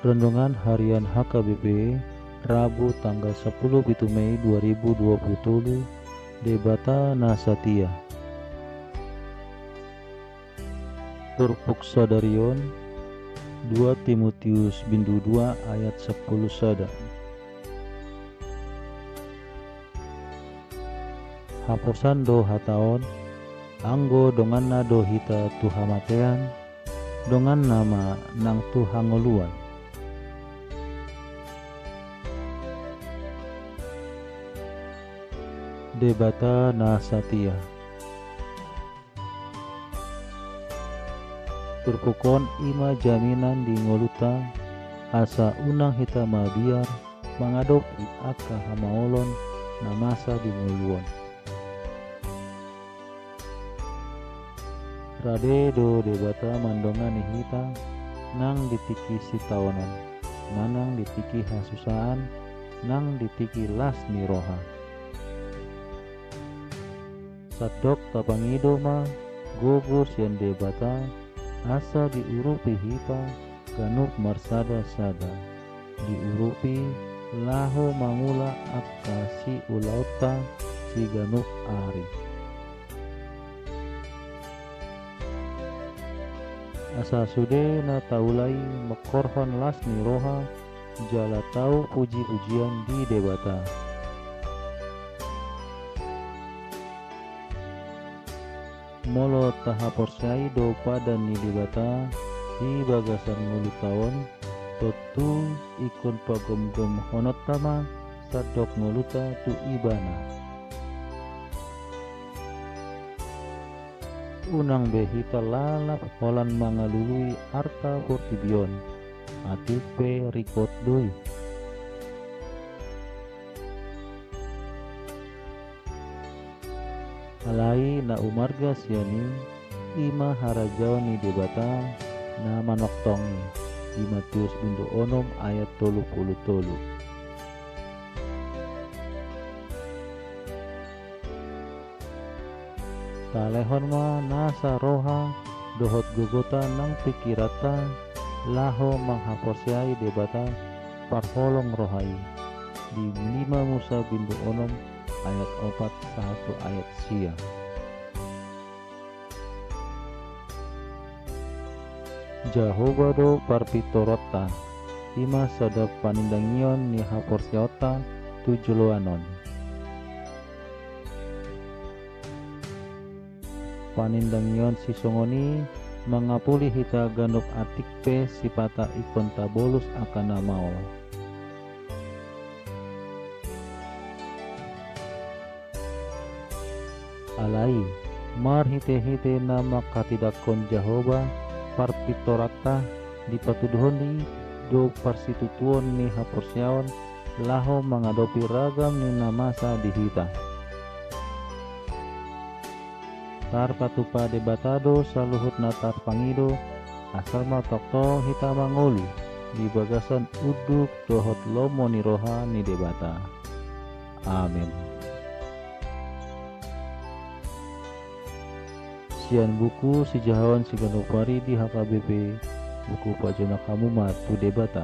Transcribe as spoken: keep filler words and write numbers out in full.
Renungan Harian H K B P, Rabu tanggal sepuluh pitu Mei dua ribu dua puluh tolu. Debata na satia. Turpuk sadarion, dua Timotius bindu dua ayat sepuluh sada. Haposan do hata on, anggo donganna do hita tu hamatean, donganna ma nang tu hangoluan. Debata na satia. Turpuk on i ma jaminan di ngolunta, asa unang hita mabiar mangadopi angka hamaolon na masa di ngolu on. Rade do Debata mandongani hita nang di tingki sitaonon, manang di tingki hasusaan, nang di tingki las ni roha. Sandok tapangido ma gogo sian Debata, asa diurupi hita ganup marsada-sada, diurupi laho mangula angka siulaonta siganup ari. Asa sude na taula i mangkorhon las ni roha, jala tau puji-pujian di Debata. Molo tahaporseai do padan ni Debata di bagasan ngolunta on, tontu ingkon pagomgomhononta ma sandok ngolunta tu Ibana. Unang be hita lalap holan mangalului arta portibi on, atik pe ringkot do i. Alai na umarga sian i, i ma harajaon ni Debata na manongtong i, di Matius bindu onom ayat tolu pulu tolu. Talehon ma nasa roha dohot gogota nang pingkiranta laho manghaporseai Debata parholong roha i, di lima Musa bindu onom ayat opat sahat tu ayat sia. Jahowa do parpintoronta, i ma sada panindangion ni haporseaonta tu joloan on. Panindangion sisongon i mangapuli hita ganup atik pe sipata ingkon tabolus angka na maol. Alai, marhite-hite na manghatindanghon Jahowa parpintoronta, dipatuduhon i do parsitutuon ni haporseaon laho mangadopi ragam ni na masa di hita. Tarpatupa Debata do saluhut na tarpangido, asal ma tongtong hita mangolu di bagasan unduk dohot lomo ni roha ni Debata. Amen. Sian buku sijahaon siganup ari di H K B P, buku Pajonok Hamu ma tu Debata.